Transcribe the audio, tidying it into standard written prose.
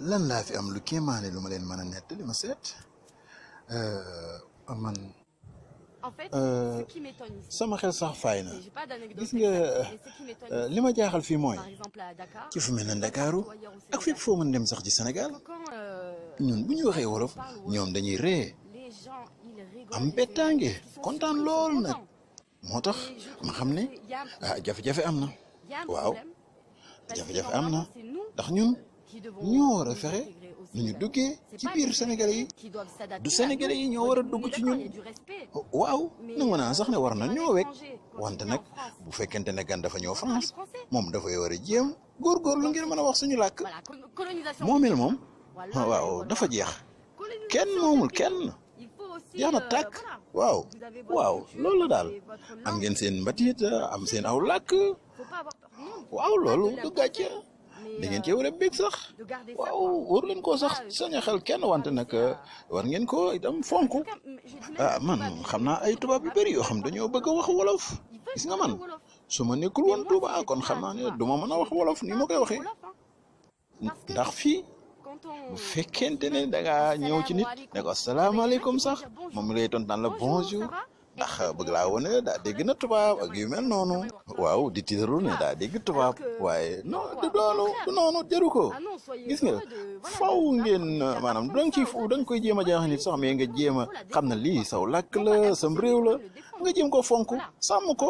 lan laa fi am lu kéemaane lu ma leen mën a nettali ma seet man sama xel sax faay na gis nga li ma jaaxal fii mooy ci fu mel ne Ndakaaru ak fépp foo mën dem sax ci Sénégal ñun bu ñu waxee wolof ñoom dañuy ree am bettaange kontaan lool nag moo tax ma xam ne jafe-jafe am na waaw jafe-jafe am na ndax ñun ñoo war a fexe nu ñu duggee ci biir Sénégalais yi du Sénégalais yi ñoo war a dugg ci ñun waaw nangu naa sax ne war na ñoo wekk wante nag bu fekkente ne gan dafa ñëw France moom dafay war a jéem góorgóorlu ngir mën a wax suñu làkk moomeel moom waaw dafa jeex kenn moomul kenn jeex na tàkk waaw loolu la daal am ngeen seen mbatit am seen aw làkk waaw loolu du gàcce da ngeen cee war a bég sax waaw war leen koo sax sañ a xel kenn wante nag war ngeen ko itam fonk man xam naa ay tubaab yu bëri yoo xam dañoo bëgg a wax wolof gis nga man su ma nekkul woon Tuuba kon xam naa ne du ma mën a wax wolof ni ma koy waxee ndax fii bu fekkente ne da ngaa ñëw ci nit ne ko asalaamaaleykum sax moom lay tontaan la bonjour ndax bëgg laa wone daa dégg na tubaab ak yu mel noonu waaw di tiitaru ne daa dégg tubaab waaye non du noonu jaru ko gis nga faw ngeen maanaam da nga koy jéem a jaaxal nit sax mais nga jéem a xam ne lii saw làkk la sam réew la nga jéem ko fonk sàmm ko.